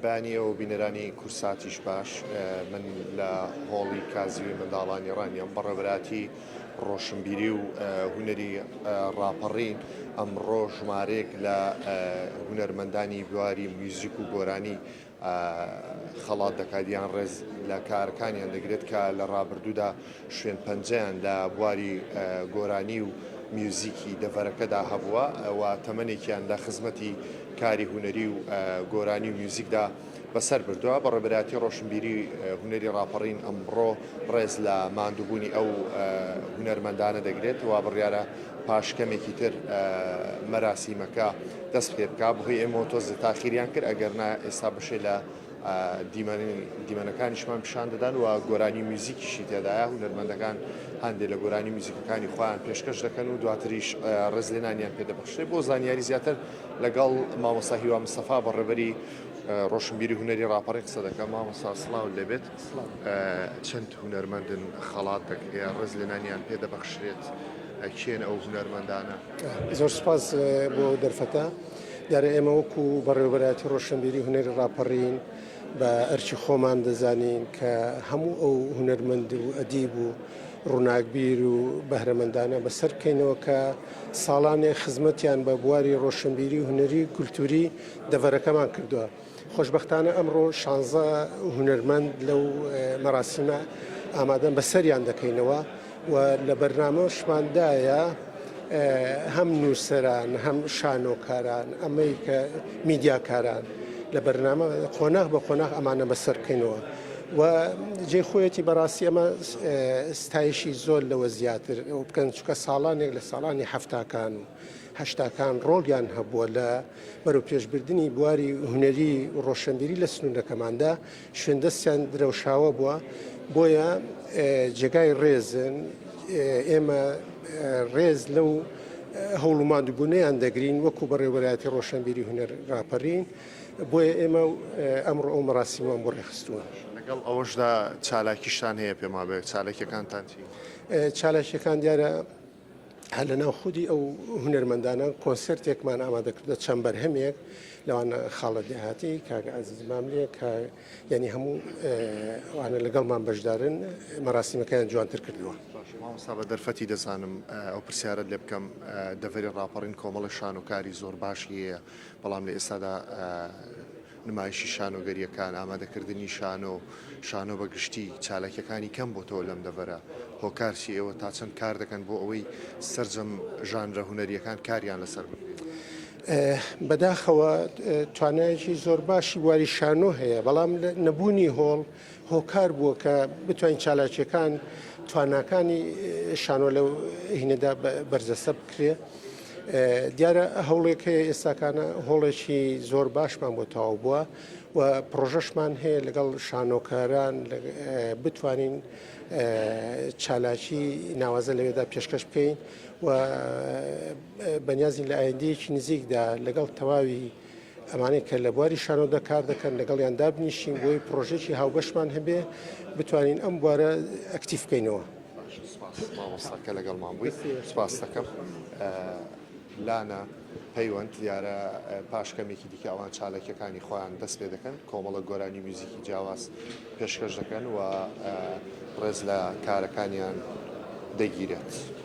بەیانی ئێوە بینەرانی کورساتیش باش من لە هۆڵی کازیوی منداڵانی ڕانیەم بەڕێوەبەرایەتی ڕۆشنبیری و هونەری ڕاپەڕین ئەمڕۆ ژمارەیەک لە هونەرمەندانی بواری میوزیک و گۆرانی خەڵات دەکات یان ڕێز لە کارەکانیان دەگرێت کە لە ڕابردوودا شوێن پەنجەیان لە بواری گۆرانی و میوزیکی دەڤەرەکەدا هەبووە و تەمەنێکیان لە خزمەتی کاری هونەری و گۆرانی و میوزیکدا بەسەر بردووە. بەڕێوەبەرایەتی ڕۆشنبیری هونەری ڕاپەڕین ئەمڕۆ ڕێز لە ماندووبوونی ئەو هونەرمەندانە دەگرێت و بڕیارە پاش کەمێکی تر مەراسیمەکە دەست پێ بکا. بەهۆی ئێمەوە تۆزێ تاخیریان کرد، ئەگەرنا ئێستا بەشێ لە دیمەنەکانیشمان پیشان دەدان و گۆرانی میوزیکیشی تێدایە، هونەرمەندەکان هەندێک لە گۆرانی میوزیکەکانی خۆیان پێشکەش دەکەن و دواتریش ڕێزلێنانیان پێدەبەخشرێت. بۆ زانیاری زیاتر لەگەڵ مامۆستا هیوا مستەفا بەڕێوەبەری ڕۆشنبیری هونەری ڕاپەڕین قسە دەکەم. مامۆستا سڵاوت لێبێت، چەند هونەرمەندن خەڵات دەکرێت، ڕێزلێنانیان پێدەبەخشرێت، کێن ئەو هونەرمەندانە؟ زۆر سوپاس بۆ ئەو دەرفەتە. دیارە ئێمە وەکو بەڕێوەبەرایەتی ڕۆشنبیری هونەری ڕاپەڕین بە ئەرکی خۆمان دەزانین کە هەموو ئەو هونەرمەند و ئەدیب و ڕووناکبیر و بەهرەمەندانە بەسەر بکەینەوە کە ساڵانێک خزمەتیان بە بواری ڕۆشنبیری و هونەری و کولتووری دەڤەرەکەمان کردووە. خۆشبەختانە ئەمڕۆ شانزە هونەرمەند لەو مەراسیمە ئامادەن بەسەریان دەکەینەوە و لە بەرنامەشماندایە هەم نووسەران هەم شانۆکاران ئەمەی کە میدیاکاران لە بەرنامە قۆناغ بە قۆناغ ئەمانە بەسەر بکەینەوە و جێ خۆیەتی بەڕاستی ئەمە ستایشی زۆر لەوە زیاتر بکەن چکە ساڵانێک لە ساڵانی هەفتاکان و هەشتاکان ڕۆڵیان هەبووە لە بەرەوپێشبردنی بواری هونەری و ڕۆشنبیری لە سنوورەکەماندا شوێندەستیان درەوشاوە بووە، بۆیە جێگای ڕێزن، ئێمە ڕێز لەو هەوڵ و ماندووبوونەیان دەگرین وەکو بەڕێوەبەرایەتی ڕۆشنبیری هونەر ڕاپەرین، بۆیە ئێمە ئەمڕۆ ئەو مەراسیمەمان بۆ ڕێکخستووە. لەگەڵ ئەوەشدا چالاکیشتان هەیە پێم وابێ، چالاکییەکانتان چین؟ چالاکییەکان دیارە هەر لەناو خودی ئەو هونەرمەندانە کۆنسێرتێکمان ئامادە کردە چەند بەرهەمێک لەوانە خاڵە دێهاتی کاک عەزیز ماملێ کە یعنی هەموو ئەوانە لەگەڵمان بەشدارن مەراسیمەکەیان جوانتر کردووە. باشە مامۆستا بە دەرفەتی دەزانم ئەو پرسیارەت لێ بکەم دەڤەری ڕاپەڕین کۆمەڵێک شانۆکاری زۆر باشی هەیە بەڵام لە ئێستادا نمایشی شانۆگەرییەکان، ئامادەکردنی شانۆ، شانۆ بە گشتی، چالاکییەکانی کەم بۆتەوە لەم دەڤەرە، هۆکار چییە؟ ئێوە تا چەند کار دەکەن بۆ ئەوەی سەرجەم ژانرە هونەرییەکان کاریان لەسەر بکرێت؟ بەداخەوە توانایەکی زۆر باشی بواری شانۆ هەیە، بەڵام نەبوونی هۆڵ هۆکار بووە کە بتوانین چالاکییەکان، تواناکانی شانۆ لەو هینەدا بەرجەستە بکرێ. دیارە هەوڵێک هەیە ئێستاکانە هۆڵێکی زۆر باشمان بۆ تەواو بووە و پڕۆژەشمان هەیە لەگەڵ شانۆکاران بتوانین چالاکی ناوازە لەوێدا پێشکەش بکەین و بەنیازین لە ئایندەیەکی نزیکدا لەگەڵ تەواوی ئەمانەی کە لە بواری شانۆدا کار دەکەن لەگەڵیان دابنیشین بۆی پرۆژێکی هاوبەشمان هەبێ بتوانین ئەم بوارە ئەکتیف بکەینەوە. باشە سوپاس مامۆستا کە لەگەڵمان بووی سوپاس دەکەم لانە پەیوەند دیارە پاش کەمێکی دیکە ئەوان چالاکیەکانی خۆیان دەست پێ دەکەن کۆمەڵە گۆرانی میوزیکی جیاواز پێشکەش دەکەن و ڕێز لە کارەکانیان دەگیرێت.